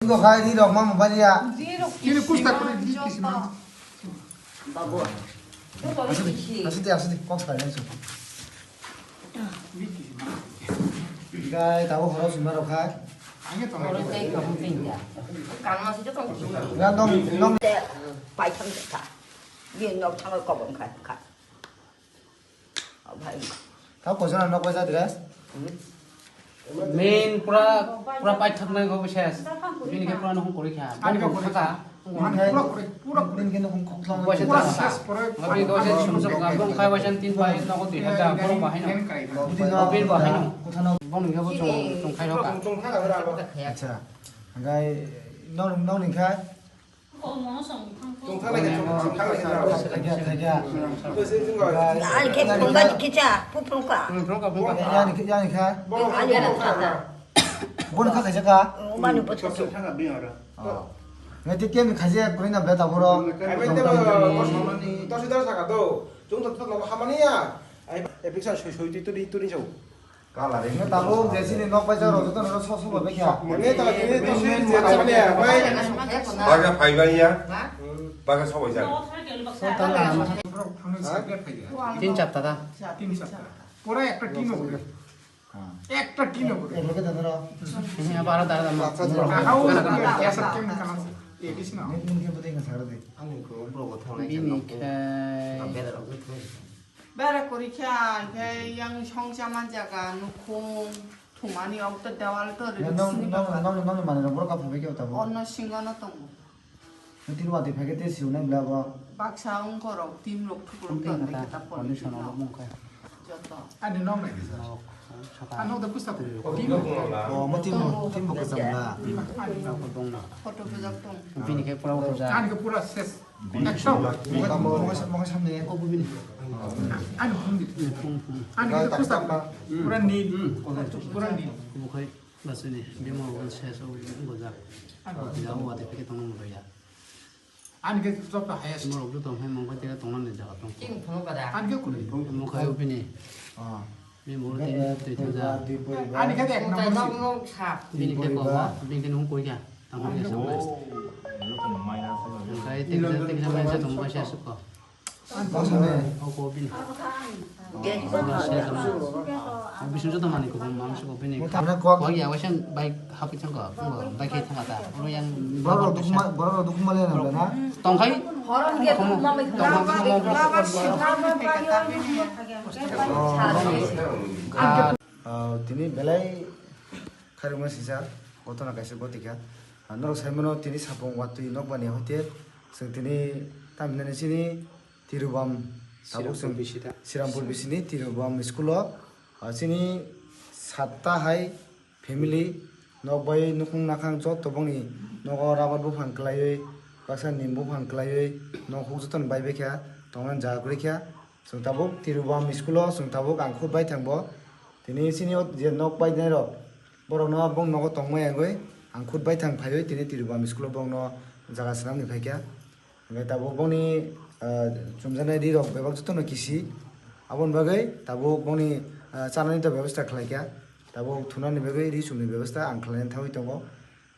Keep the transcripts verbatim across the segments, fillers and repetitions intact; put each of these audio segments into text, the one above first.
Bo khai ri rok ma mobile ya. Kini pusta kuri di kisima. Asidi, asidi, asidi, kok sai nai su. Gai tabo horo sima rok khai. Oro tei kamu pinja. Kangma sih tuh kamu. Ya nong nong. Pai thang kha. Ye nok thang kobong kha kha. Tao koisa no nok koisa dress. Main pura pura paithak nai go ses. Bini ke pura no hung kori kha. Bini ko kha. Mane pura kore, pura kore. Bini ke no hung kok thang. Pura ses kore. Bini ko ses sum sum ka bong khai wasan tin pai no ko tin hajar bong bahai no. Bini bahai no. Kotha no. Bong ni ke bo chung chung khai ro ka. Acha. Gai no no ni khai. Ani khe phunga dikhe cha, phu phunga. Yani khe, yani khe. Ani yana thata. Bono kha kaisa kha. Mani bochor. Ngai te kem khaje kuri na beta boro. Tosi dar saka do. Chung to to hamani ya. Ai epiksa soi soi tu tu tu ni chau. Kala de. Nge tabuk jesini nok bai jaro joto no so so bai kha. Nge ta tini tini je mane bai. Baga phaibai ya. Baga sobai ja. Tin chapta da. Tin chapta. Pura ekta tin hobo. Ekta tin hobo. Ekta tin hobo. Ini apa ada ada ma. Ahau ya sa kem kana. Ini ke penting sar de. Ani ko bro ko thang. Bini khe. Bera kori kha, hingke yang songchama jaga, nukhung, thumani, okto dewal to ri sini nong, nong, nong, nong, mane rok borok kaphang bai khe tabo. Onno singo no tongo. Nutini watwi phai khe te siu nai bla bo. Baksa ongkho rok, tim rok, thuk rok to ri khe ta condition o mung khe. Joto. Ani nong nai kisa. Ano da pusta ko. Tim. O mo tim, tim bo kasam na. Photo bujak tong. Bini khe pura pura. Ani khe pura ses. Ani phone di. Ani khe pusta pura ni. Pura ni. Bukhai basini bimo on ses o goja. Ani khe joto hayas. Mo rok joto hai mong bai tega tongna ni jaga tong. Ani khe kuni. Mo khai bini. Ni murti twi thaja. Ani khe ek number si. Bini khe koba, bini khe nung koi kha. Tamo khe samai. Kai tik jak tik jak mai se tong bai se suko. O ko bini. Bisu joto mani ko mang suko bini. Ko ya wasan bai hapi thang ko. Bai khe thang ta. Oro yang borok dukma, borok dukma le na na. Tong khai. Horon ge tongma mai tongma. Ah, tini belai kharima sisa kotona kaisa gotika. Ah, norok saimano tini sapung watwi nokbani hoite chwng tini tamhinani chini Tirubam tabuk chwng Sirampur bisini Tirubam school o, ah, chini satta hai family nok bai nukhung nakhang joto bongni nogo rabar buphang kwlaiwi baksa nim buphang kwlaiwi nok huk jotono bai bai kha tongnani jaga kwrwi kha. Chwng tabuk Tirubam school o chwng tabuk ang khut bai thang bo. Tini chini o je nok bai nai rok borok no bong nogo tong maya wngwi ang khut bai thang phaiwi tini Tirubam school o bong no jaga swnam ni phai kha. Hingke tabuk bongni, ah, chumjaknai ri rok bebak jotono kisi. Aboni bagwi tabuk bongni, ah, chanani to bebostha khlai kha. Tabuk thunani bagwi ri chumni bebostha ang khlaina thangwi tongo.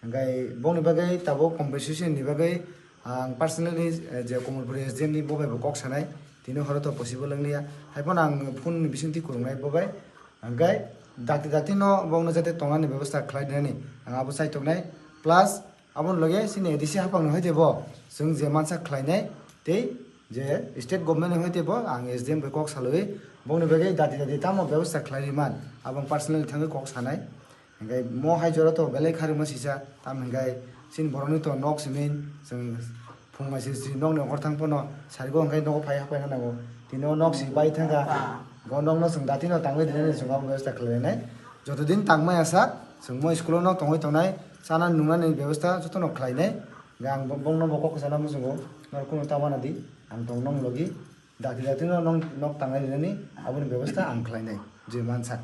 Hingke bongni bagwi tabuk compensation ni bagwi ang personally, eh, je Kamalpur S D M ni bo bai bo kok sanai, tini horo to possible wng liya. Hai phano ang phone ni bisingtwi kwrwngnai bo bai. Hingke dakti dakti no bongno jate tongnani bebostha khlai dinani ang abo chai tongnai. Plus, Aboni loge chini A D C haphang ni hoite bo chwng je mansa khlainai tei je state government ni hoite bo ang S D M bai kok salwi bongni bagwi dati dati tamo bebostha khlai man abang personally thangwi kok sanai. Hingke mo hai jora to belai kharima sisa tam hingke chini borokni to nok simi chwng phung mai sisi nokni okor thang phano sarigo hingke nogo phai hapai nango tini o nok si bai thangkha. Go nokno chwng dati no tangwi rinani chwng abo bebostha khlainai joto din tangmaya sak chwng mo school o nok tongwi tongnai. Chana nungnani bebostha jotono khlainai. Hingke ang bo-, bongno bo kok sana muchungo, norok kunu ta wana di, ang tong nong logi, dakti dakti no nong nok tangnai rinani, aboni bebostha ang khlainai, je mansa.